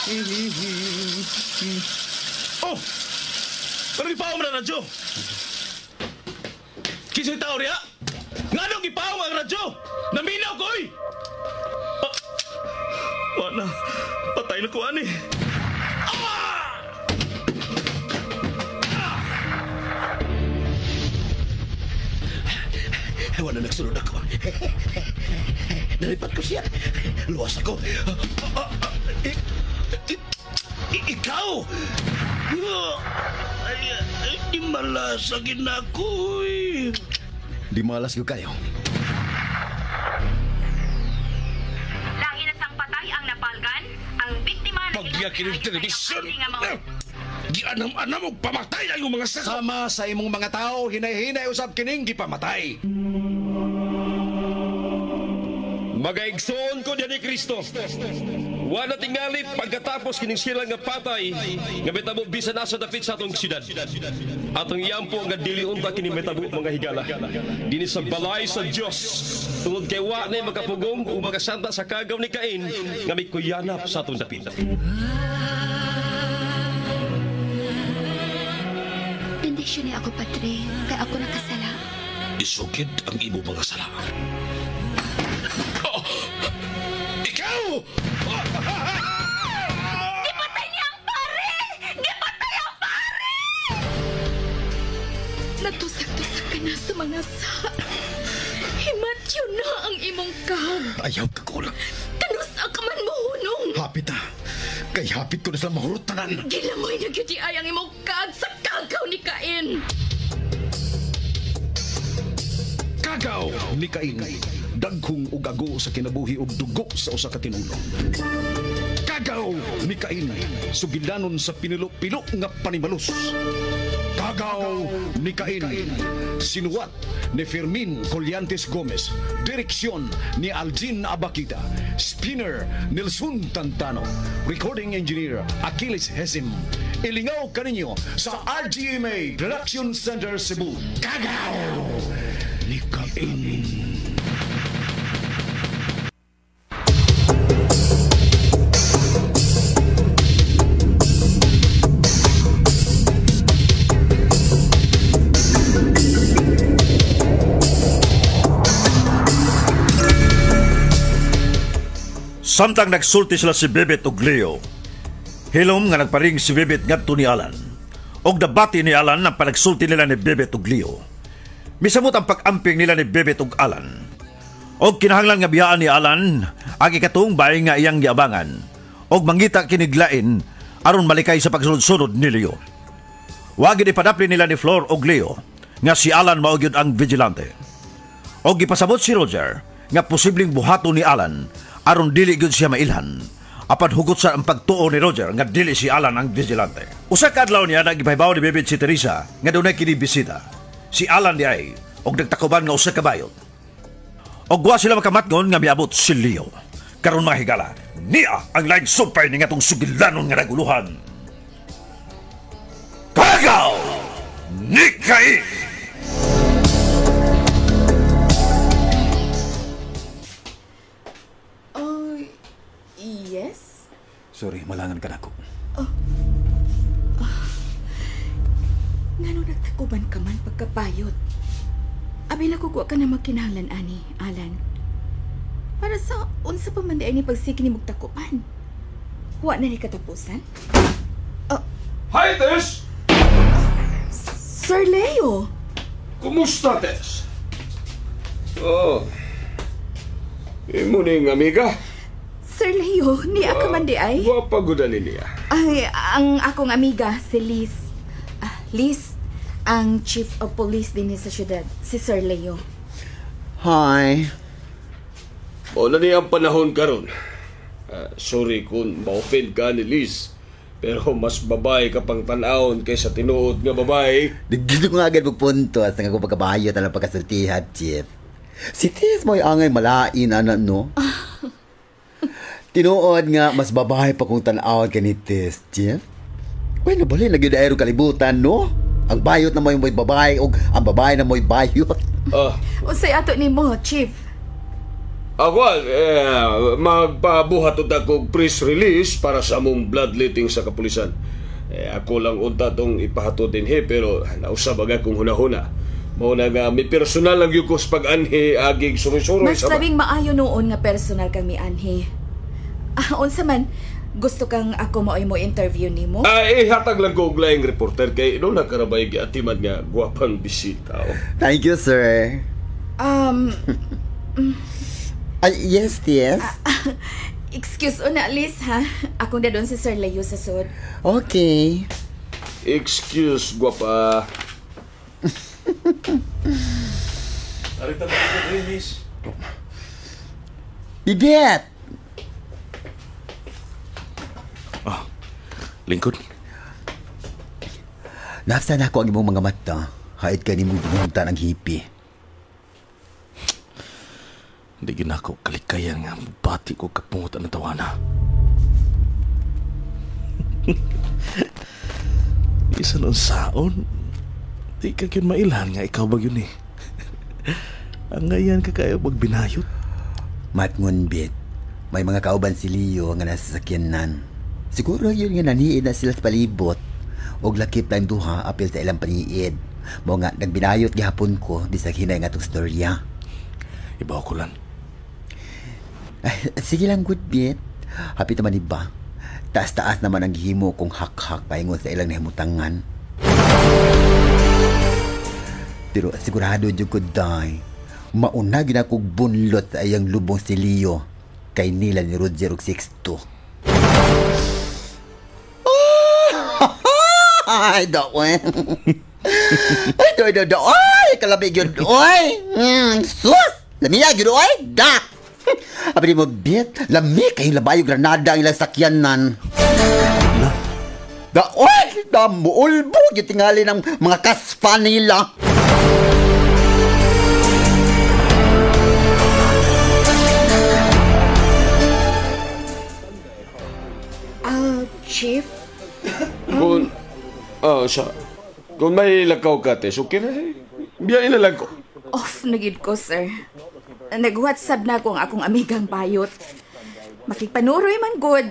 Oh! Pero gipaong na radyo! Kisa'y tao riya? Nganong gipaong ang radyo? Naminaw ko, oy! Ah, wala na. Patay na ko, ani. Ah! Ah! Wala nagsunod ako. Nalipat ko siya. Luwas ako. Ikaw! Ay, ay, di malas na ako. Eh. Di malas ko kayo. Lahi na sang patay ang napalgan, ang biktima na Pagyakin ng telebisyon! Gianam-anam og pamatay ang iyong mga sako! Sama sa imong mga tao, hinay-hinay usab kining gipamatay. Magaigsoon ko diyan ni Kristo. Wala tingali pagkatapos kining sila nga patay nga mitabo bisan asa dapit sa atong syudad. Atong iyampo nga dili unta kini mitabo mga higala. Dinhi sa balay sa Dios. Tungod kay wa nay makapugong ug makasanta sa kagaw ni Cain nga mikuyanap sa atong dapit. Bendisyon ni ako, Padre, kay ako nakasala. Isugid ang imong mga sala. Oh! Ikaw! Gipatay niya ang pare! Gipatay ang pare! Natusak-tusak ka na sa mga sa. Himatyo na ang imong kag. Ayaw ka kulang. Kanusa ka man mohunong. Hapit ah. Kay hapit ko na sila mahurot tanan. Gilamoy na gyud ay ang imong kag sa kagaw ni Cain. Kagaw ni Cain. Dagkong ug ago sa kinabuhi ug dugo sa usa ka tinulong. Kagaw ni Cain. Sugilanon sa pinilo-pilo nga panimalus. Kagaw ni Cain. Sinuwat ni Fermin Collantes Gomez. Direksyon ni Aljin Abakita. Spinner Nelson Tantano. Recording engineer Achilles Hesim. Ilingaw kaninyo sa RGMA Production Center Cebu. Kagaw ni Cain. Samtang nagsulti sila si Bebet og Leo, hilom nga nagparing si Bebet ngadto ni Alan. Og nabati ni Alan ang panagsulti nila ni Bebet og Leo. Misamot ang pag-amping nila ni Bebet og Alan. Og kinahanglan nga biyaan ni Alan ang ikatuong bahay nga iyang giabangan. Og mangita kiniglain aron malikay sa pagsunod-sunod ni Leo. Wa gid ipadapli nila ni Flor og Leo nga si Alan mao gyud ang vigilante. Og gipasabot si Roger nga posibleng buhaton ni Alan aron dili gyud siya mailhan. Apan hugot sa ang pagtuo ni Roger nga dili si Alan ang vigilante. Usa ka adlaw niya nagipahibaw ni Bebet si Teresa nga dunay kini bisita. Si Alan di ay og nagtakuban nga usa ka bayot. Og wa sila makamatngon nga miabot si Leo. Karon mga higala, niya ang laing sumpay ni ngatong sugilanon nga naguluhan. Kagaw ni Cain! Oh, yes? Sorry, malangan ka na ako. Oh. Ngano nagtakuban ka man pagkabayot? Abi na kukuha ka na magkinahanglan, ani, Alan. Para sa unsa pa man di ay ni pagsiki ni magtakuban. Wa na ni katapusan? Oh. Hi, Tess! Sir Leo! Kumusta, Tess? Oh. Imo ning amiga? Sir Leo, niya ka man di ay? Wa pa gud ani niya. Ay, ang akong amiga, si Liz. Liz, ang chief of police din sa syudad, si Sir Leo. Hi. O na niya ang panahon karon. Sorry kung ma-offend ka ni Liz, pero mas babae ka pang tan-awon kaysa tinuod nga babae. Nagigil ko nga agad magpunto at nga ako pagkabayo talang pagkasultihan, Chief. Si Tess mo'y angay malain, ana, no? Tinuod nga, mas babae pa kung tan-awon ka ni Tess, Chief. Uy, nabali, lagi na aero kalibutan, no? Ang bayot na mo'y babae o ang babae na mo'y bayot. Unsay ato ni mo, Chief? Ako, magpabuhat unta kog press release para sa among bloodletting sa kapulisan. Ako lang unta tong ipahatod dinhi pero nausab aga kong hunahuna. Mao na nga may personal lang gyud ko sa pag-anhi agig suroy-suroy Mas labing maayo noon nga personal kang mianhi. Unsa man gusto kang ako maoy mo interview nimo? Hatag lang ko og laing reporter kay doon nakarabay giatiman nga gwapang bisita. Oh. Thank you, sir. Yes, yes. Excuse una, Liz, ha? Akong dadon si Sir Leo sa sud. Okay. Excuse, gwapa. Arita ba ko, miss? Bibet! Oh, lingkod. Napsan ako ang imong mga mata. Hait ka nimong binuntan ang hipi. Hindi ginako kalikayan nga bati ko kapungot ang tawana. Isa nun saon. Di ka yun mailhan nga ikaw ba yun eh. Ang ngayan ka kayo magbinayot. Matngon bit, may mga kauban si Leo nga nasa sakyanan. Siguro yun nga naniid na sila sa palibot. Og lakip lang duha apil sa ilang paniid. Mo nga nagbinayot gihapon ko bisag hinay nga tong storya. Ibaw ko lang. Ay, sige lang, good bit. Hapit naman iba. Taas-taas naman ang gihimo kong hak-hak paingon sa ilang nahimutangan. Pero sigurado jud ko, day. Mauna gid akong bunlot sa iyang lubong si Leo kay nila ni Roger og Sixto. Ay, daw eh. Ay, daw, daw, daw. Ay, kalabig yun. Oy, sus! Lamiya yun, oy, da! Abi mo, bit, lami kayong labayo granada ang ilang sakyanan. Da, oy, da, muulbo, yung tingali ng mga kaspa nila. Chief? Kung, kung may lakaw ka, Tess, okay na. Biyain na lang ko. Off na gid ko, sir. Nag-whatsapp na ko ang akong amigang bayot. Makigpanuroy man good.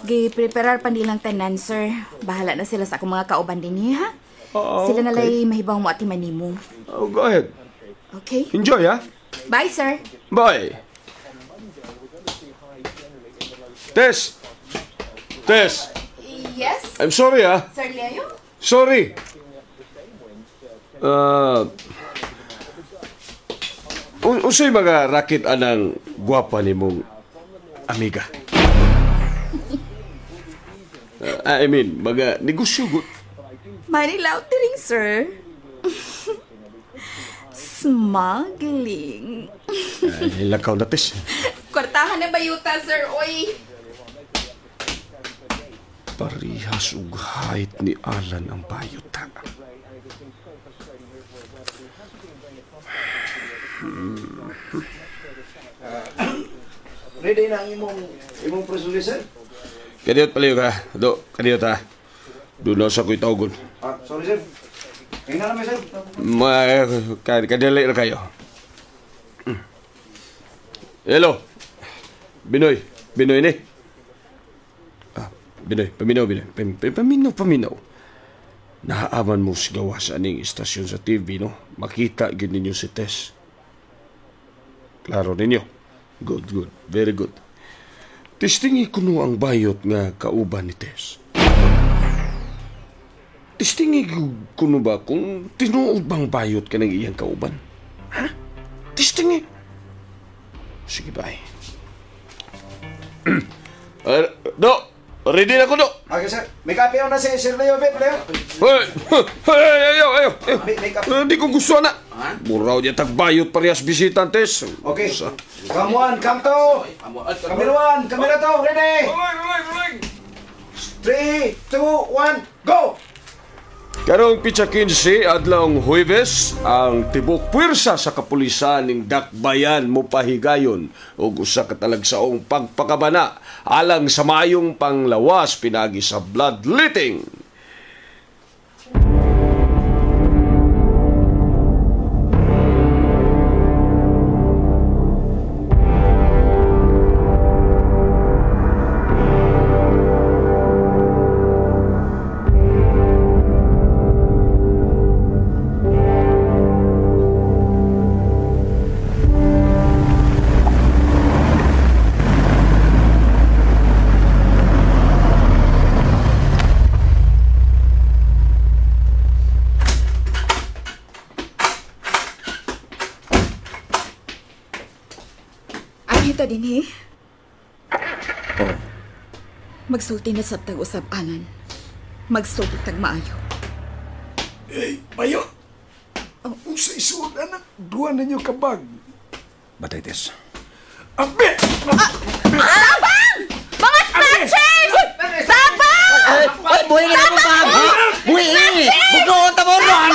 Gi-preparar pa nilang tanan, sir. Bahala na sila sa akong mga kauban din, ha? Sila na lay mahibaw mo at manimo. Oh, go ahead. Okay. Enjoy, ha? Bye, sir. Bye. Tess! Tess! Yes? I'm sorry, ha? Sir Leo? Sorry. Unsay mga racket anang gwapa nimong amiga? I mean, mga negosyo gud. Money laundering, sir. Smuggling. Ay, lakaw na, Tess. Kwartahan ng bayuta, sir. Oy. Parihas ug height ni Alan ang bayuta. Ready na ang imong press release, sir? Kadiyot palayo ka. Do, kadiyot ha. Doon na sa ko'y tawagon. Sorry, sir. Tingnan namin, sir. Kadali na kayo. Hello. Binoy. Binoy ni. Binoy. Paminaw, Binoy. Paminaw, paminaw. Nahaaman mo sigawa sa aning istasyon sa TV, no? Makita gid ninyo si Tess. Klaro ninyo. Good, good. Very good. Testingi kuno ang bayot nga kauban ni Tess. Testingi kuno ba kung tinuod bang bayot ka ng iyang kauban? Ha? Testingi. Sige, bye. Do! Ready na ko, do! Okay, sir. May kape na si Sir Leo, Beb, Leo. Hey! Hey! Ayaw! Ayaw! Hindi ko gusto na. Muraw niya tagbayot parehas bisita, Tess. Okay. Cam 1, cam 2. Camera 1, camera 2, ready! Rolling, rolling, rolling! 3, 2, 1, go! Karong pitsa 15, adlawng Huwebes, ang tibok puwersa sa kapulisan ning Dakbayan mopahigayon og usa ka talagsaong pagpakabana alang sa maayong panglawas pinagi sa bloodletting. din, eh? Oh. Magsulti na sa tag-usab, Alan. Magsulti tag maayo. Hey, bayo! Oh. Unsa isuod, anak? Duha ninyo kabag. Batay, Tess. Ambi! Tabang! Mga snatchers! Tabang! Ay, buhay na mo, bag! Buhay! Bugnoon ta mo ron!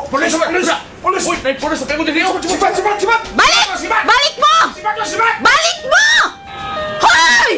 Polis! Polis! Polis! Uy, polis! Sibat! Sibat! Sibat! Balik! Balik mo! Balik mo! Hoy!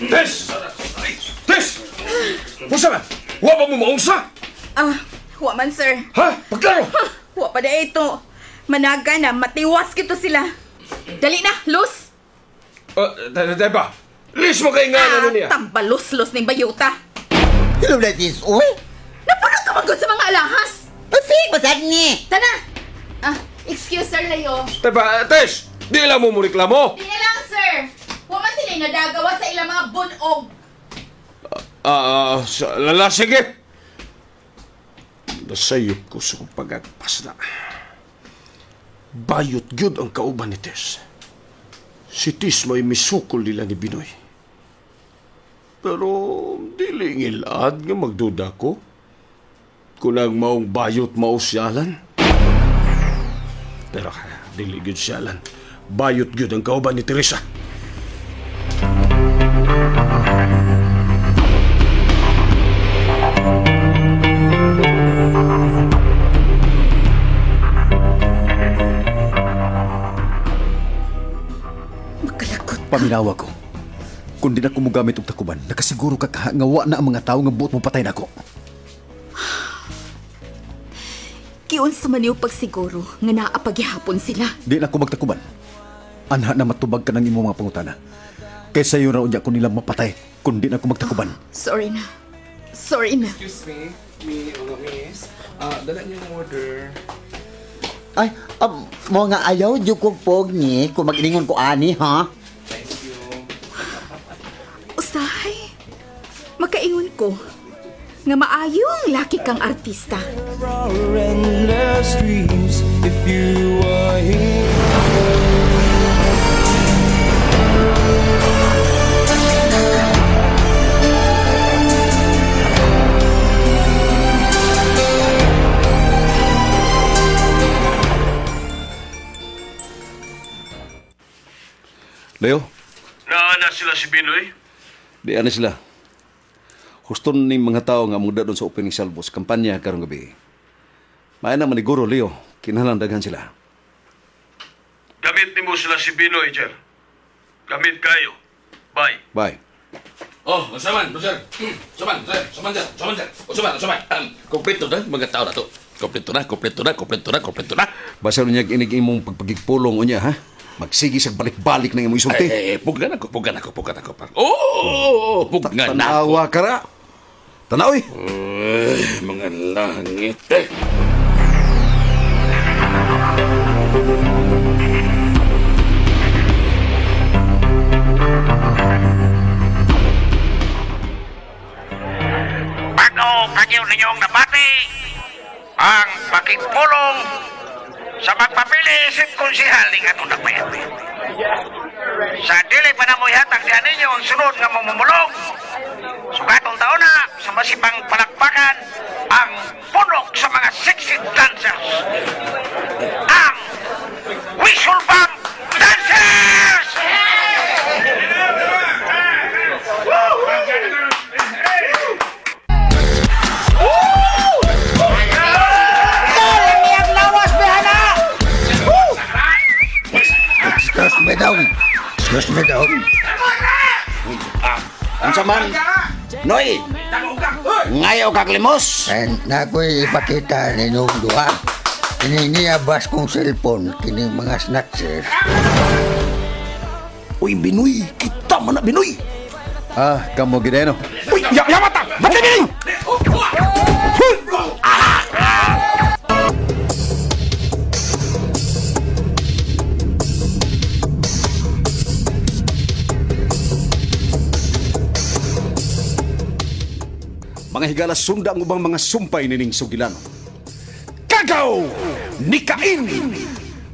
Tess! Tess! Unsa man? Wa ba mo maunsa? Ah, wa man, sir. Ha? Pagklaro! Wa pa na ito. Managa na, matiwas kito sila. Dali na, los! Diba? Lis mo kay nga na niya. Tambalos-los ning bayuta. Hello na sis, uy! Napuno ka magod sa mga alahas! Pasig, basag ni! Tana! Ah, excuse sir, Leo. Diba, Tess! Di lang mo mo reklamo! Di na lang, sir! Wa man sila nadagawa sa ilang mga bunog. Lala, sige! Nasayop ko sa pagagpas na. Bayot gyud ang kauban ni Tess. Si Tess may misukol nila ni Binoy. Pero dili ngilad nga magduda ko. Kunang maong bayot mao si Alan. Pero dili gyud si Alan. Bayot gyud ang kauban ni Teresa. Paminawa ko. Kung di na ko mogamit og takuban, nakasiguro ka nga wa na ang mga tao nga buot mo patay nako. Giunsa man niyo pagsiguro nga naapaghihapon sila. Di na ko magtakuban. Anha na matubag ka ng imong mga pangutana. Kaysa sayo ra unya ko nila mapatay kung di na ko magtakuban. Oh, sorry na. Sorry na. Excuse me, me, mga miss. Dala niyo yung order. Ay, mo nga ayaw jud kog pogni kung mag-iningon ko ani, ha? Thank you. Usahay, makaingon ko nga maayong laki kang artista. Leo? Naana sila si Binoy? Di ana sila. Huston ning mga tao nga muda doon sa opening salvos kampanya karong gabi. Maay na maniguro, Leo. Kinahanglan daghan sila. Gamit nimo sila si Binoy, Jer. Gamit kayo. Bye. Bye. Oh, saman, sir. Saman, sir. Saman, sir. Saman, sir. Saman, saman. Kompleto na mga tao na to. Kompleto na, kompleto na, kompleto na, kompleto na. Basta niya inig imong pagpagigpulong unya, ha? Magsige sa balik-balik ng imong isulti. Eh, pugnan ako, pugnan ako, pugnan ako. Oh, pugnan ako. Tanawa ka ra. Tanaw, eh. Uy, mga langit, eh. Bago pagyaw ninyong nabati ang pakipulong sa magpapili isip konsehal ni atong nagbayad. Sa dili pa na mo ihatag diyan ninyo ang sunod nga mamumulong. Sugatong taon na sa masipang palakpakan ang punok sa mga sexy dancers. Ang Whistle Bomb Dancers! Excuse me daw. Excuse me daw. Unsa man? Noy! Ngayo kag limos? Na ako'y ipakita ninyong duha. Kini niya bas kong cellphone, kini mga snatchers. Uy, Binoy, kita man na, Binoy. Ah, kamo gid no. Uy, ya, ya mata! Bantay, Binoy! Mga higala, sunda ang ubang mga sumpay nining sugilanon. Kagaw ni Cain!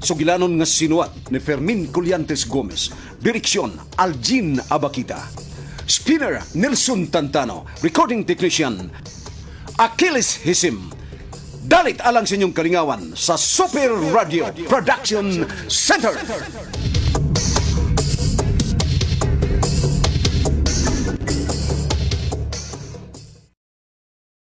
Sugilanon nga sinuat ni Fermin Colliantes Gomez. Direksyon, Aljin Abakita. Spinner, Nelson Tantano. Recording technician, Achilles Hisim. Dalit alang sa inyong kalingawan sa Super Radio Production Center.